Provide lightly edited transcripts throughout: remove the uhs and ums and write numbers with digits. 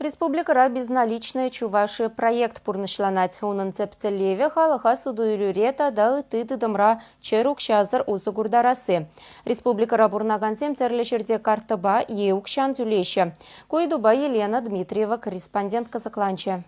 Республикӑра «Безналичная Чувашия» проект пурнӑҫланать. Унӑн тӗп тӗллевӗ халӑха суту-илӳре тата ытти тытӑмра чӗр укҫасӑр усӑ куртарасси. Республикӑра пурӑнакансем тӗрлӗ ҫӗрте карттӑпа е укҫан тӳлеҫҫӗ. Ку ыйтупа Елена Дмитриева корреспондент кӑсӑкланчӗ.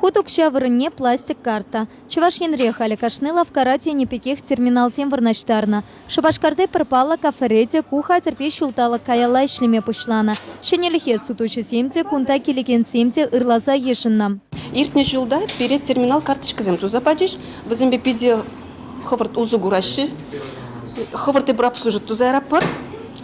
Хут укҫа вырӑнне пластик карта. Чӑваш Енре халӗ кашни лавккара тенӗ пекех терминалсем вырнаҫтарнӑ. Шупашкарти пӗр паллӑ кафере те ку хатӗрпе ҫулталӑк каялла ӗҫлеме пуҫланӑ. Ҫӗнӗлӗхе сутуҫӑсем те, кунта килекенсем те ырласа йышӑннӑ. Иртнӗ ҫулта пире терминал карточкӑсем туса пачӗҫ. Вӗсемпе питӗ хӑвӑрт усӑ кураҫҫӗ. Хӑвӑрт эпир обслуживать туса яратпӑр.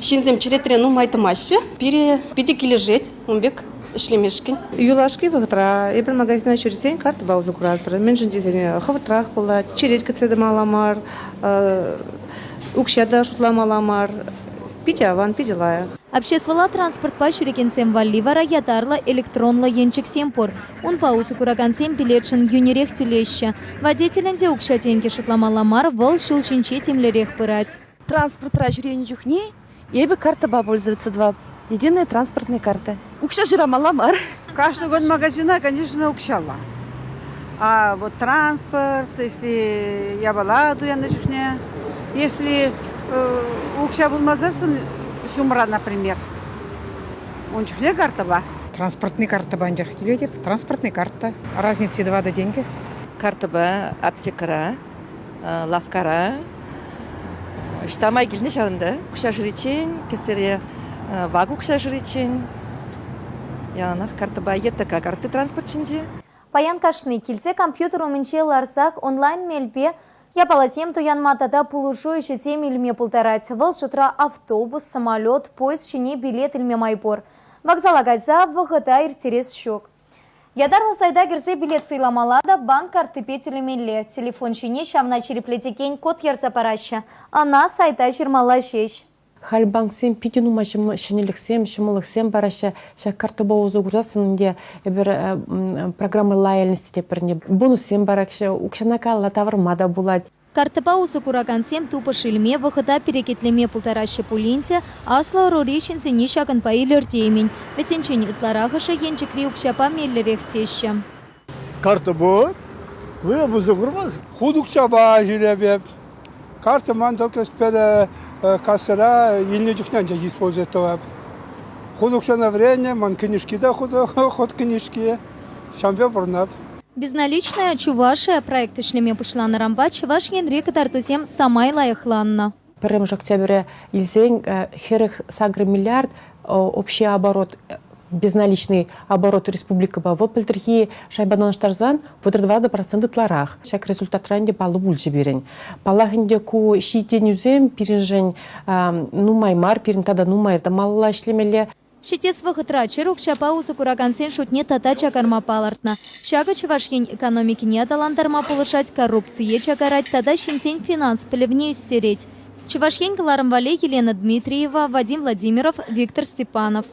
Ҫынсем черетре нумай тӑмаҫҫӗ. Пире питӗ килӗшет ун пек ӗҫлемешкӗн. Юлашки вӑхӑтра эпир магазина ҫӳресен картӑпа усӑ куратпӑр. Мӗншӗн тесен хӑвӑртрах пулать, черет кӗтсе тӑмалла мар, укҫа та шутламалла мар. Питӗ аван, питӗ лайӑх. Обществӑлла транспортпа ҫӳрекенсем валли вара ятарлӑ электронлӑ енчӗксем пур. Унпа усӑ куракансем билетшӑн йӳнӗрех тӳлеҫҫӗ. Водителӗн те укҫа-тенкӗ шутламалла мар, вӑл ҫул ҫинче темлерех пырать. Транспортра ҫӳренӗ чухне Эпӗ картӑпа пользоваться тӑвап. Единая транспортная карта. Укҫа шырамалла мар. Каждый год магазина, конечно, укҫалла. А вот транспорт, если япала туяннӑ чухне, если укҫа пулмасассӑн ҫумра, например, ун чухне картӑпа. Транспортный картӑпа анчах тӳлетӗп. Транспортный карта. Разници тӑватӑ тенкӗ. Картӑпа аптекӑра лавккара ӑҫта май килнӗ ҫавӑнта укҫа шыриччен, кӗсьере вак укҫа шыриччен яланах картӑпа ЕТК карти транспорт ҫинче. Паян кашни килсе компьютер умӗнче ларсах онлайн мелпе япаласем туянма тата пулӑшу ӗҫӗсем илме пултарать. Вӑл шутра автобус, самолет, поезд ҫине билет илме май пур. Вокзала кайса вӑхӑта ирттерес ҫук. Ятарлӑ сайта кӗрсе билет суйламалла та банк карттипе тӳлемелле. Телефон ҫине ҫавна ҫирӗплетекен код ярса параҫҫӗ. Ӑна сайта ҫырмалла ҫеҫ. Халь банксем питӗ нумай ҫӗнӗлӗхсем, ҫӑмӑллӑхсем параҫҫӗ. Ҫак карттӑпа усӑ курсассӑн ӗнтӗ эпир программа лояльности тетпӗр ӗнтӗ. Бонуссем параҫҫӗ, укҫана калла тавӑрма та пулать. Карттӑпа усӑ куракансем тупӑш илме, вӑхӑта перекетлеме пултараҫҫӗ пулин те аслӑ ӑрури ҫынсене ҫакӑнпа илӗртеймӗн. Вӗсенчен ытларахӑшӗ енчӗкри укҫапа меллӗрех теҫҫӗ. Карта пур, вы усӑ курмасть. Хут укҫапа ҫӳреп. Карта ман только кассӑра илнӗ чухне анчах использовать тӑвап. Хут укҫана вӗреннӗ, ман книжки та хут книжки. Ҫавӑнпа пурӑнап. Безналичная Чувашия проект ӗҫлеме пуҫланӑранпа Чӑваш Енри кӑтартусем самай лайӑхланнӑ. Пӗрремӗш октябрьре илсен 48 миллиард общий оборот безналичный оборот республикӑпа вӑл пӗлтӗрхи шайпа танлаштарсан 34% ытларах. Ҫак результатра ӗнтӗ паллӑ пулчӗ пирӗн. Паллах ӗнтӗ ку ҫитӗнӳсем пирӗншӗн нумай мар, пирӗн тата нумай та малалла ӗҫлемелле. Ҫитес вӑхӑтра чӗр укҫапа усӑ куракансен шутне тата чакарма палӑртнӑ. Ҫакӑ Чӑваш Ен экономикине аталантарма пулӑшать, коррупцие чакарать тата ҫынсен финанс пӗлӗвне ӳстерет. Чӑваш Ен кӑларӑм валли Елена Дмитриева, Вадим Владимиров, Виктор Степанов.